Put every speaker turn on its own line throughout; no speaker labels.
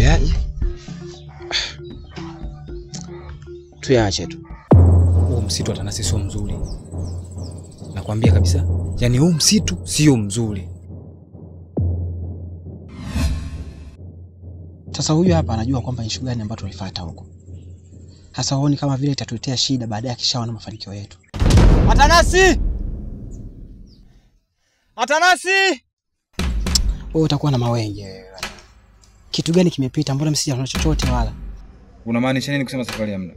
Tunaongeaje? Tuache tu.
Huu msitu Atanasi sio mzuri. Nakwambia kabisa. Yaani huu msitu sio mzuri.
Sasa huyu hapa anajua kwamba issue gani ambayo tulifuata huko. Hasa huoni kama vile itatuletea shida baadaye akishaona mafanikio yetu.
Atanasi! Atanasi!
Wewe utakuwa na mawenge wewe. Kitu gani kimepita? Mbona msijaona chochote wala?
Unamaanisha nini kusema safari hamna?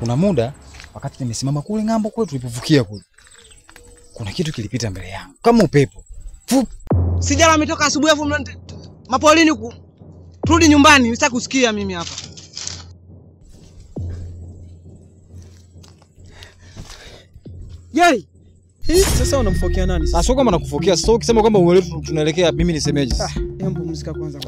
Kuna muda wakati nimesimama kule ng'ambo kule tulipovukia kule, kuna kitu kilipita mbele yangu kama upepo. Fup.
Sijala ametoka asubuhi afu mapolini huku. Turudi nyumbani, sitaki kusikia mimi hapa. Yei.
Sasa unamfokea nani sasa?
Sio kama nakufokea, sio ukisema kwamba uelewe tunaelekea mimi nisemeje sasa.
Hebu pumzika kwanza.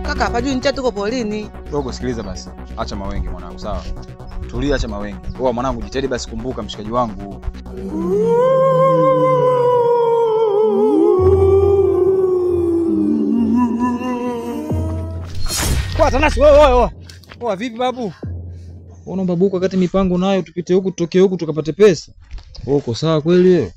Kaka, hapajui ncha tuko polini.
Dogo, sikiliza basi. Acha mawenge mwanangu, sawa? Tulia, acha mawenge. Oa mwanangu, jitahidi basi, kumbuka mshikaji wangu. Kwa Atanasi, wewe wewe. Oa vipi babu? Unaomba buku wakati mipango nayo tupite huku tutoke huku tukapate pesa. Wewe uko sawa kweli wewe?